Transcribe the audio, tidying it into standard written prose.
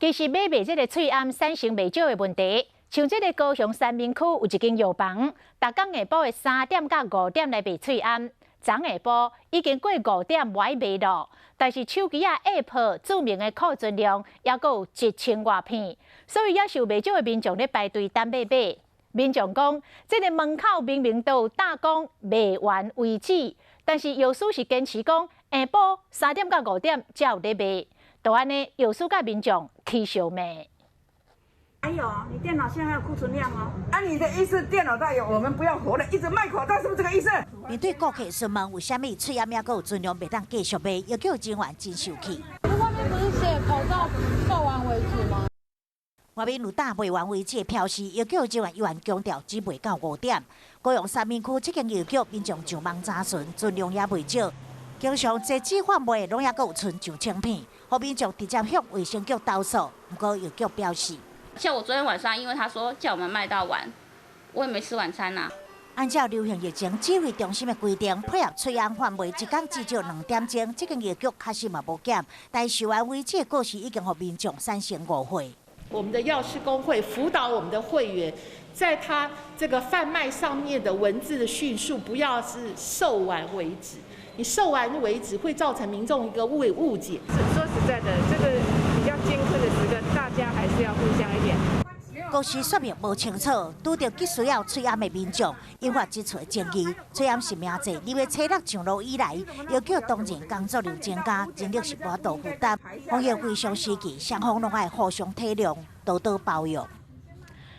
其實買賣這个喙罨產生袂少的問題，像這个高雄三民區有一間藥房，逐工下晡的3點到5點來賣喙罨，昨下晡已經過五點無愛賣咯。但是手機仔 App 註明的庫存量猶閣有1000外片，所以也是有袂少的民眾咧排隊等欲買。民眾講，這个門口明明都有貼講賣完為止，但是藥師是堅持講下晡3點到5點才有咧賣。就按呢，藥師佮民眾起相罵。還有，你電腦現在還有庫存量哦。啊，你的意思電腦在有，我們不要活了，一直賣口罩，是不是這個意思？面對顧客詢問為啥物喙罨猶閣有存量袂當繼續賣，藥局人員真受氣。外面不是寫口罩售完為止嗎？外面有貼賣完為止的標示，藥局人員依然強調只賣到五點。高雄三民區這間藥局民眾上網查詢，存量也袂少。經常截止販賣，攏猶閣有賰上千片，予民眾直接向衛生局投訴。毋過藥局表示，像我昨天晚上，因為他說叫我們賣到晚，我也沒吃晚餐呐。按照流行疫情指揮中心的規定，配合喙罨販賣一工至少2點鐘，這間藥局確實嘛無減，但售完為止的告示已經予民眾產生誤會。我們的藥師公會輔導我們的會員，在他這個販賣上面的文字的敘述，不要是售完為止。你售完為止，會造成民眾一個誤解。說實在的，這個比較艱困的時刻，大家還是要互相一點。告示說明無清楚，拄著急需要喙罨的民眾，引發這出爭議。喙罨實名制，二月初六上路以來，藥局當然工作量增加，人力是無法度負擔。防疫非常時期，雙方攏愛互相體諒，多多包容。